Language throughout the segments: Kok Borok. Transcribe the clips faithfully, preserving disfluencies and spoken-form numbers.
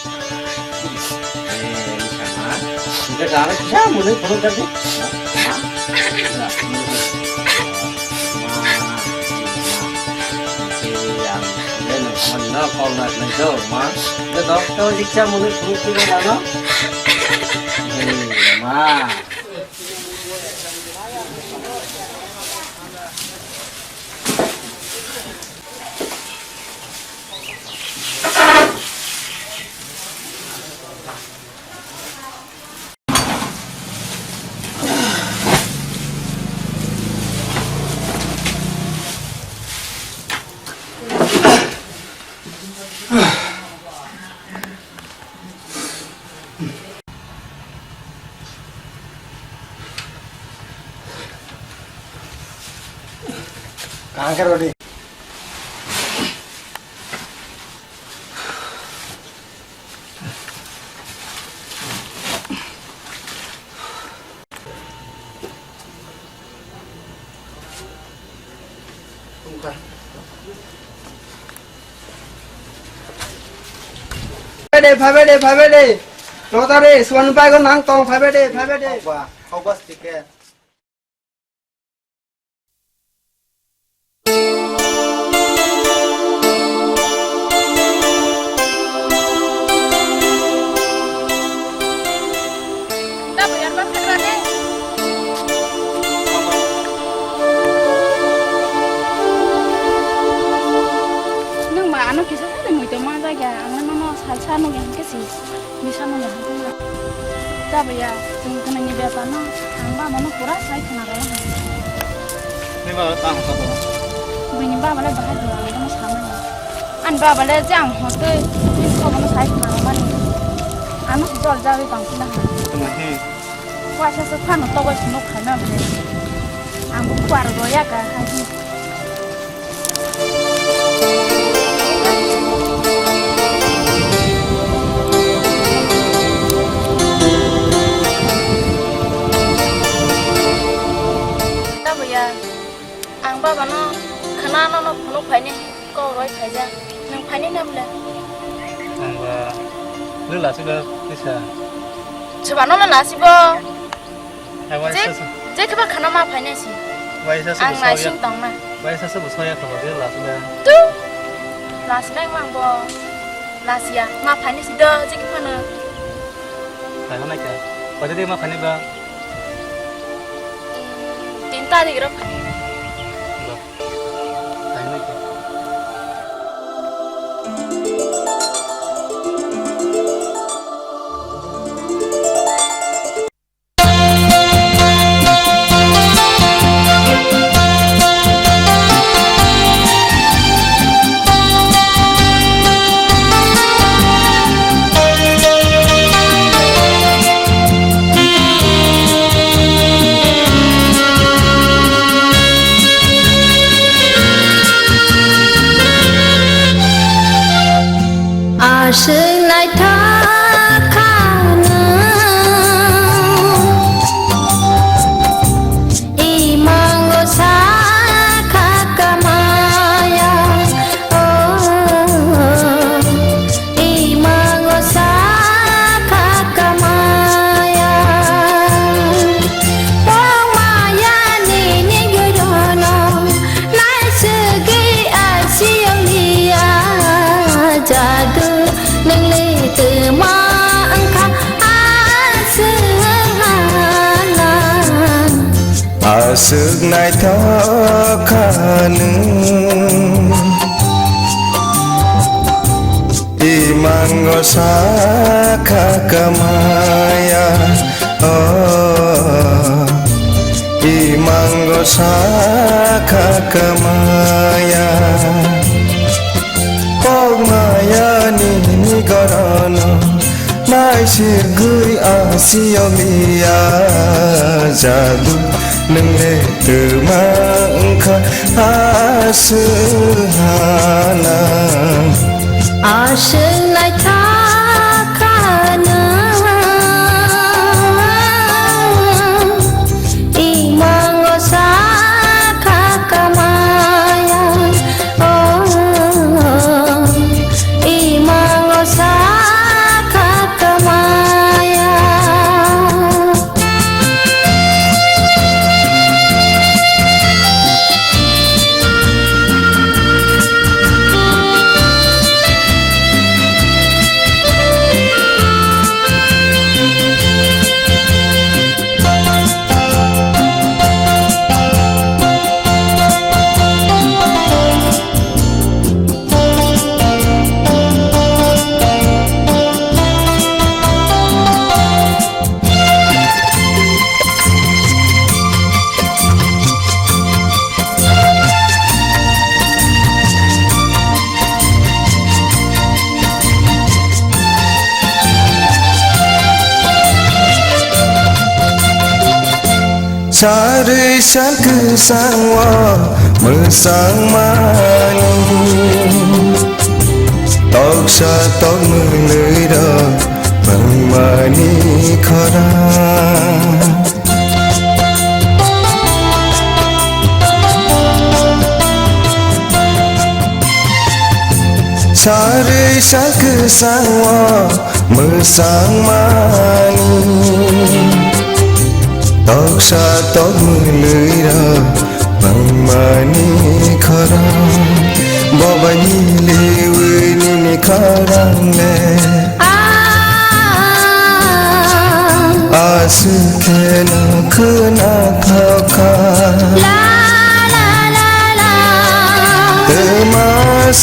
Eh, ini sama. Udah, kalau bisa, mulai perut tadi. Ma. Ma. Iya, ini mana kalau nggak itu, Ma? Udah, dokter, iksa mulai perut kita, Ma. Eh, Ma. Kangke rodi. Phaibede, phaibede, phaibede. Notary, suan pai go nang tong, phaibede, phaibede. Khokba, khokba sticker. Nwng ma ano kisa sa de mui tongma jagya, ang nono salsa nugya hwnkhe si. Misa no ya hwnkhe na. Tabaya, chwng gwnangni bepar no ang baba no pura sai khna rw. Ni baba tang kha bo. Bini baba le bahai dura ang no samani. Ani baba le je ang hote ni ko no sai khna rw mani. Ano si jol jawi tong khna ha. Tuma hi. Waisa se phano to waisa no khaina bole. Ang ko kwar ro ya ka ha hi. Tabaya, ang baba no khna no no phunuk phaini kok roi phaijak. Nwng phaini na bole? Ang ba lula siba kisa. Soba no lula sibo. Hai, waisa Je, se. Je khe ba khana ma phainai si. Waisa se Ang bo nai soya. Sing tong na. Waisa se bo soya kha ba de last da. Tu. Last nai mang bo. Last ya. Ma phainai si do je khe phano. Hai, hwnai kha. Koi de ma phainai ba. Tin tarikh rok phainai. Ba. Hai, hwnai kha. Aswk naithok kha nwng, imango sakha kamaya, oh, imango sakha kamaya. Tongmaya nini gorono naisugwi asiyong liya jadu, nwngni twma wngkha aswk hala. Aswk naithok kha nwng. Imango sakha kamaya, oh, imango sakha kamaya. Kokmaya nini gorono, naisugwi asiyong liya jadu, nwng le twma wngkha aswk hala. Aswk naithok kha nwng, imango sakha kamaya, oh, imango sakha Sarwi sal kwsang o mwsang mani, toksa tok mwlwi rok wngmani khorang. Sarwi sal kwsang o mwsang mani, toksa tok mwlwi rok wngmani khorang. Bobai ni liwi nini khorang le. Aswk khe no khwnathok kha. La, la, la, la. Twma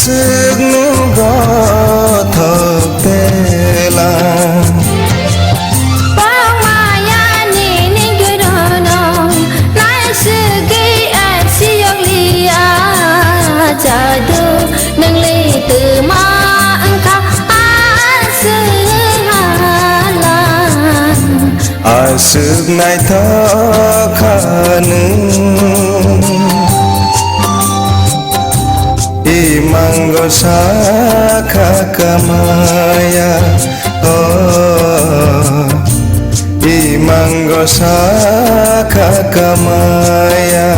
swk nwng bothok tela. Pokmaya nini gorono naisugwi asiyokliya jadu. Nwngle twma wngkha aswk hala. Aswk naithok kha nwng. Imango sakha kamaya. Oh. Imango sakha kamaya.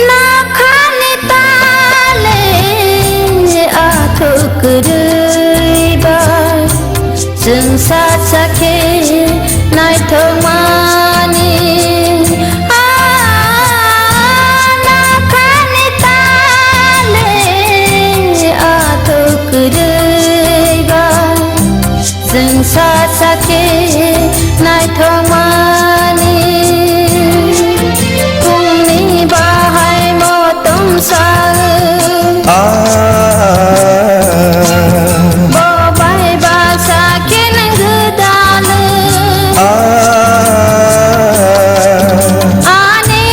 Nokhani tale athuk kwrwi bai, chwng sacha khe naithokmani. Ah, nokhani tale athuk kwrwi bai. Chwng sacha khe naithokmani phungni bahai motom sa. Ah. Bo bai baksa khe nwng gwdal. Ah. Ani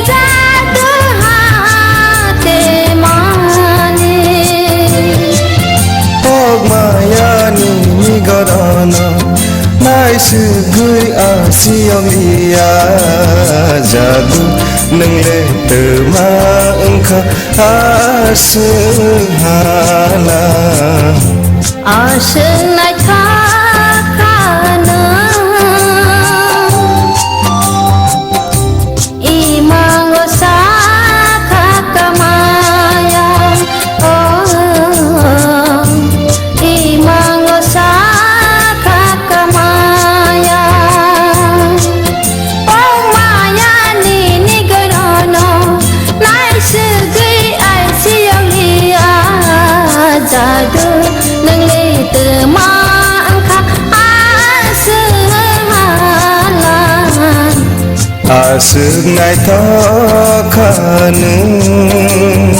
jadu hate mani. Pokmaya nini gorono naisugwi asiyokliya jadu. Nwngle twma wngkha aswk hala. Aswk naithok kha nwng. Imango sakha kamaya, oh, imango sakha kamaya. Pokmaya nini gorono naisugwi aisiyokliya jadu. Nwngle twma wngkha aswk hala. Aswk naithok kha nwng.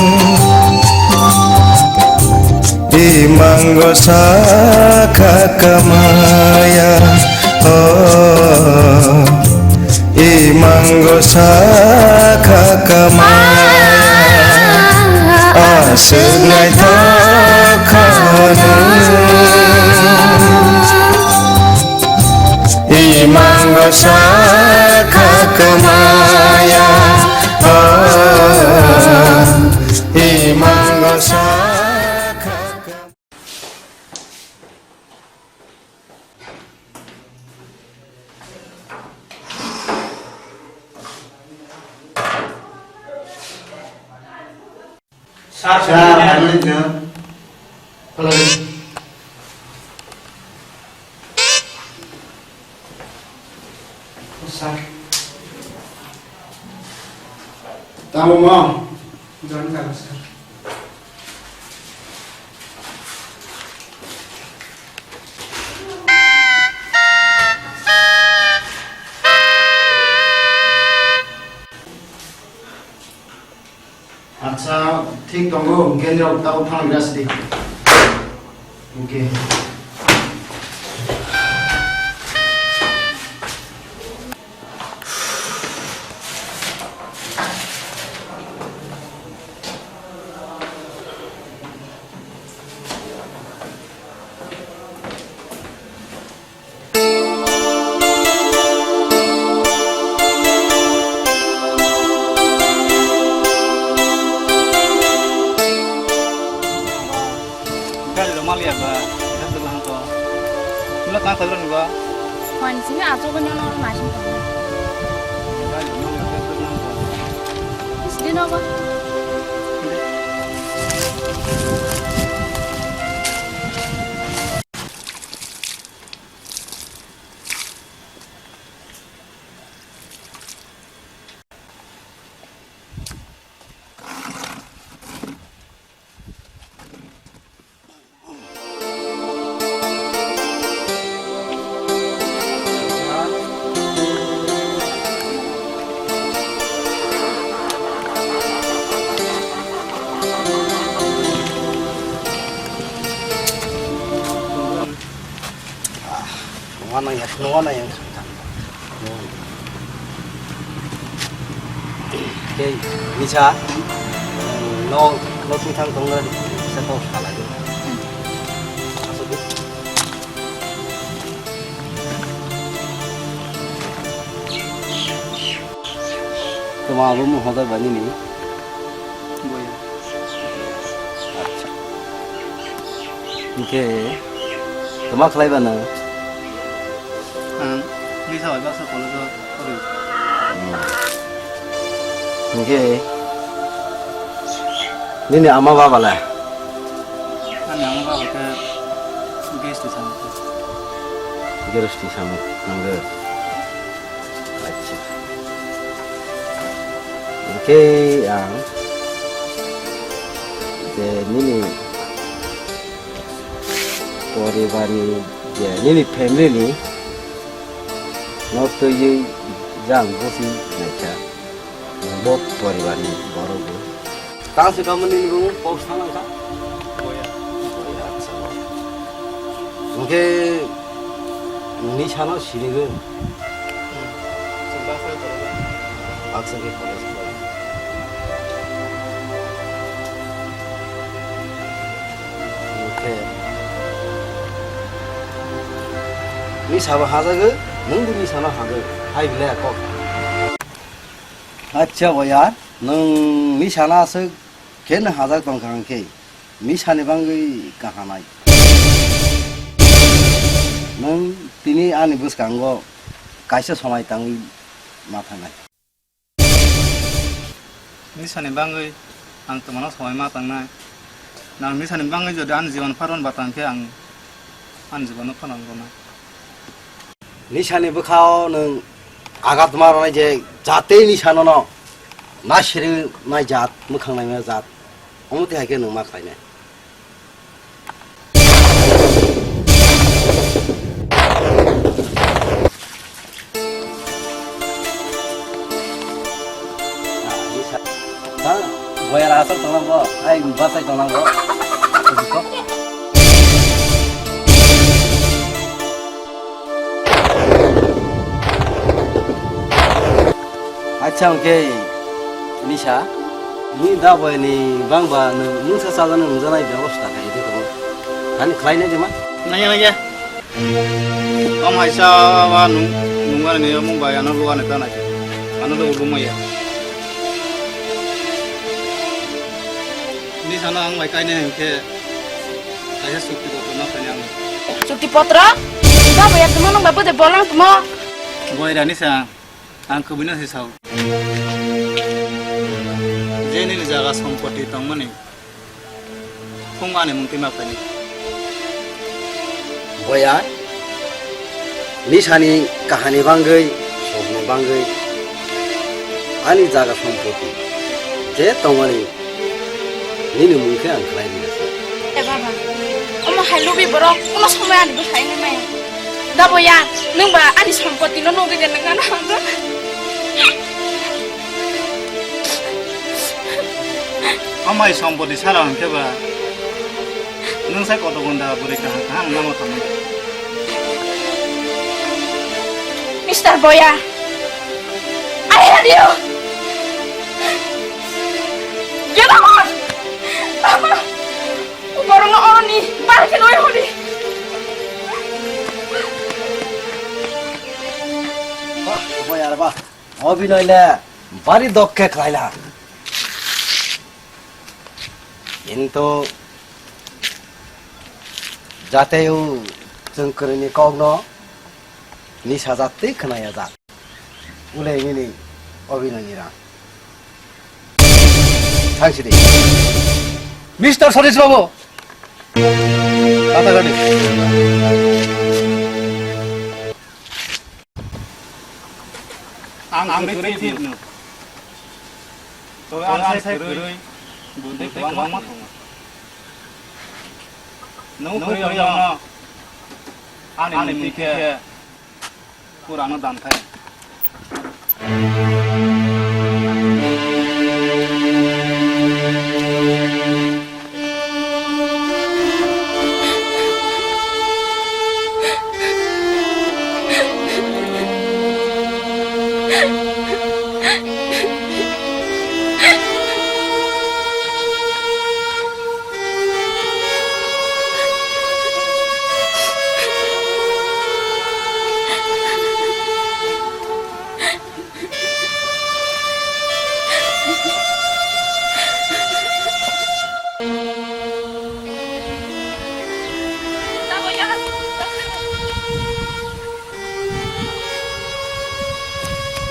Imango sakha kamaya, oh, imango sakha kamaya. Aswk naithok kha nwng. Imango sakha kamaya, oh, imango sakha kamaya. Sir, sir, sir. Ano ito? Hello. Sir. Tamo mo? Join karo sir. Acha, thik tongo, hwnkhe nirok tabuk thangna sidi. Okay. Gari rok maliya ba, dak dak lang to. Mula tang tagro ni ba. Hwan sini acho ko nyono ma sing to. Gari rok maliya ba, dak dak lang to. Sini no ba. Nungana ya, nungana ya. Tei, misa, no, no twi thang tong na, sa kok salai. Asuk di. Tuma abo mo hoda bani ni. Boya. Acha. Hingke, tama khlai ba nwng? Ang nisa bai baksa college o pori. Hmm. Hingke, nini ama baba le? Ani ama baba khe gas twi samung. Gas twi samung, nangkhe. Acha. Hingke ang je nini poribar ni, je nini family ni no twiwi jang busi naikha, bo poribar ni borok bo. Tang se kamani ni bo post thang langkha. Boya. Boya, acha. Hingke nini sano sirigo. Baksa khe college pore. Hingke nini sabo hajago, nwng bo nini sano hajago. Hai belai kok. Acha boya, nwng nini sano aswk khe nwng hajak tongkha hwnkhe, nini sani bangwi kahanai. Nwng tini ani bwskango kaisa somai tangwi ma thangnai. Nisani bangwi ang twmano somai ma tangnai. Nang nisani bangwi jodi ani jiban phano ba tang khe ang ani jibanno phano rwnai. Nisani bwkhao nwng agatma rwnai je jatei nisanono nasiri nai jat, mwkhang naima jat, omo twi hai khe nwng ma khlainai. Boyar aswk tongna bo, ai bwsai tongna bo. Acha, hwnkhe Nisa, ni da boyani bangba nwng mungsa chajaknai nungjaknai bebosta khaidi tongo. Thani khlainai de ma? Nangya, nangya. Tong haisa ba nung, nungani ni mung bai ano luani tanai. Ano do ulumaya. Nisano ang bai kainai hwnkhe kaisa chukti kotor ma khainai ang. Chukti potro? Ba boya tuma nung ba bode bolang tuma. Boy rani sa. Ang kwbwino se sao. Je nini jaga sompoti tongmani, phung ani mung twi ma khaini. Boya, Nisani kahani bangwi, sokni bangwi, ani jaga sompoti. Je tongmani nini mung khe ang khlai rina se. E baba, omo hai lubi borok kuno somoi ani bwsai wngwi maya. Da boya, nwng ba ani sompoti no nugwi de nang ano hangdo. Amai sompoti sara hwnkhe ba nwng sai koto gonda bwrwi kaham kaham lama tongwi. Mister Boya, I hate you. Get out! Borokno oroni bar khe noi hori. Bah, Boya ba. Obinoi le bari dokke khlaila. Kintu jateo chwng kwrwini kokno nisa jat tei khwnaya jat. Ulai nini Obinoi ni rang. Thang sidi. Mister Satish Babu. Kata gani. Ang kwrwi tip no. Tobe ang sai kwrwi buddhi kwbangma tongo. Nwng kwrwi rokno ani mungti khe purano dan thai.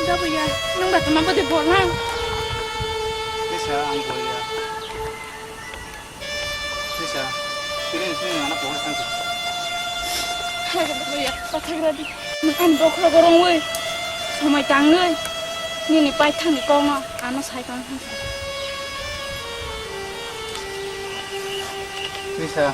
Daboya, nwng ba tama bode bolang. Tisa, ang boya. Tisa, tini sini anak bohong tangsi. Hai, daboya, pathagra di. Nwng ani bokhorok rwngwi, somai tangwi, nini paithakni kokno ano sai tong thangsi. Tisa,